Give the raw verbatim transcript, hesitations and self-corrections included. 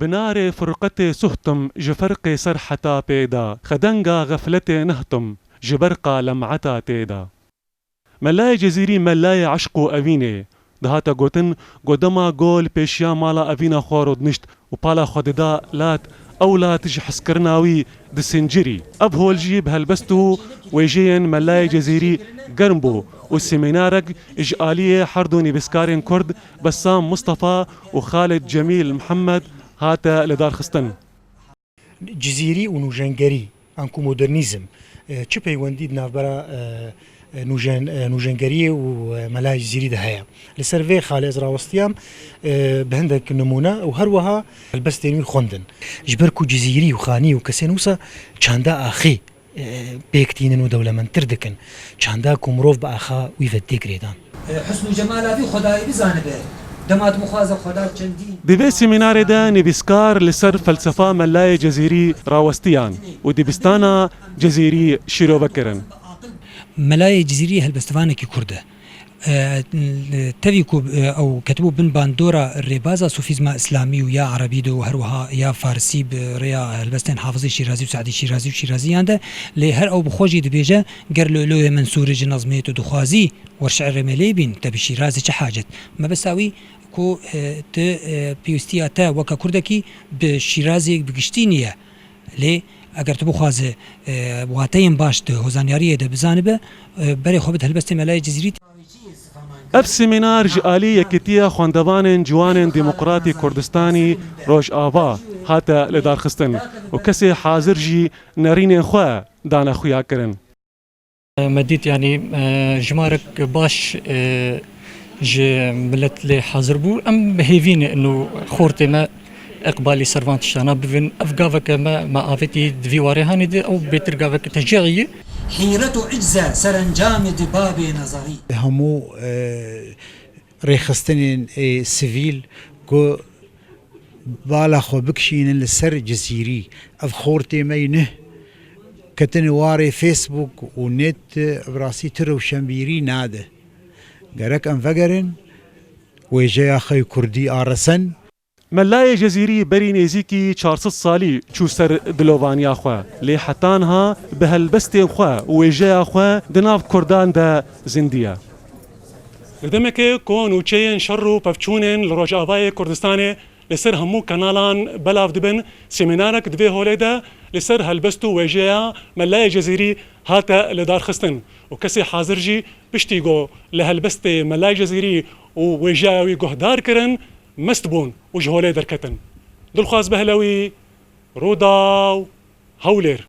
Bi narê furqetê suhtim, ji ferqê ser heta pê de, xedenga xefletê nehtim, ji berqa lem'eta tê de. Melayê Cezîrî melayê eşq û evînê, dihate gotin, ku dema gol pêşiya mala evîna xwe rûdinişt û pala xwe dida lat, ew lat ji hezkirina wî disincirî. Ev hol jî bi helbest û wêjeyên Melayê Cezîrî germ bû û semînarek ji aliyê her du nivîskarên Kurd Bessam Mustafa û Xalid Cemîl Mihemed hate lidarxistin. Cizîrî û nûjengerî, anku modernîzm, e, çi peywendî di navbera, e, e, nûjen-, e, nûjengeriyê û, e, Melayê Cizîrî de heye? Li ser vê xalê ez rawestiyam, e, bi hindek nimûne û her wiha helbestên wî xwendin. Ji ber ku Cizîrî û Xanî û kesên wisa çanda axê, e, pêk tînin û dewlemendtir dikin. Çanda ku mirov bi axa wî ve tê girêdan. Husn û cemala vî xwedayî bizanibe, dema tu bixwaze xwedar çendîn. Di vê semînarê de nivîskar li ser felsefa Melayê Cezîrî rawestiyan û dibistana Cezîrî şîrove kirin. Melayê Cizîrî helbestvanekî Kurd e. E, tevî ku, e, ew ketibû bin bandora rêbaza sofîzma îslamî û ya erebî de û her wiha ya farisî bi rêya helbestên Hafizê Şîrazî û Se'dî Şîrazî û Şîraziyan de, lê her ew bi xwe jî dibêje, ger Lûlûyê Mensûrê ji nezmê tu dixwazî, wer şi'rê me lê bîn, te bi Şîrazê çi hacet? Mebesta wî ku, e, tu, e, pêwîstiya te weke Kurdekî bi Şîrazê bi giştî niye. Lê eger tu bixwaze, e, wateyên baş di hozanyariyê de bizanibe, e, berê xwe bide helbestê Melayê Cizîrî. Ev semînar ji alî Yekîtiya Xwendevanên Ciwanên Demokratî Kurdistanî Rojava hate lidarxistin û kesê hazir jî nerînên xwe dane xuyakirin. Me dît, yanî, e, jimarek baş, e, ji milet lê hazir bû. Em bi hêvî ne ino xortê me iqbalî ser van tiştana bibin. Ev gaveke me, me avêtî di vî warê hanê de, ew bêtir gaveke tecîyî ye. Hîret û icz e serencamê di babê nezerî. Hemû, e, rêxistinên, ê, sivîl ku bala xwe bikişînin li ser Cizîrî. Ev xortê me yî nih ketine warê Facebook û net, ev rastî tu rewşenbîrî nade. Gerek em vegerin, wêjeya xwe yê kurdî aresen. Melayê Cezîrî berî nêzîkî çar sed salî çû ser dilovaniya xwe, lê heta niha bi helbestên xwe û wêjeya xwe di nav kurdan de zindî ye. Li demekê ku nûçeyên şer û pevçûnên li Rojavayê Kurdistanê li ser hemû kenalan belav dibin, semînarek di vê holê de li ser helbest û wêjeya Melayê Cezîrî hate lidarxistin û kesê hazir jî piştî ku li helbestê Melayê Cezîrî û wêjeya wî guhdar kirin, mest bûn û ji holê derketin. Dilxwaz Behlewî, Rûdaw, Hewlêr.